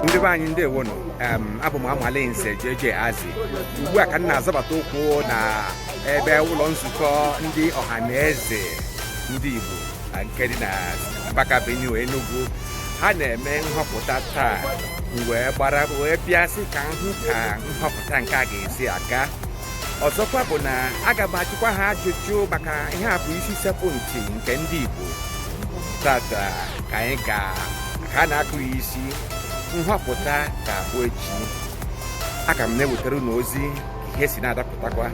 Ndị be anyị, ndewonụ. Abụ m Amalinze JJ Azi. Ugbu a ka m na-azọbata ụkwụ na ebe ụlọ nzukọ ndị ọha na eze ndị Igbo na nke dị na Mbaka Avenue, Enugu. Ha na-eme nhọpụta taa. M wee gbara wee bịa sị ka m hụ ka nhọpụta nke a ga-esi aga. Ọzọkwa bụ na aga m ajụkwa ha ajụjụ maka ihe a bụ isi sekpụ ntị nke ndị Igbo tata ka anyị ga ka a na-akụghị isi. Nhọpụta ga-abụ echi. Aga m na-ewetara unu ozi ka ihe si na-adapụtakwa.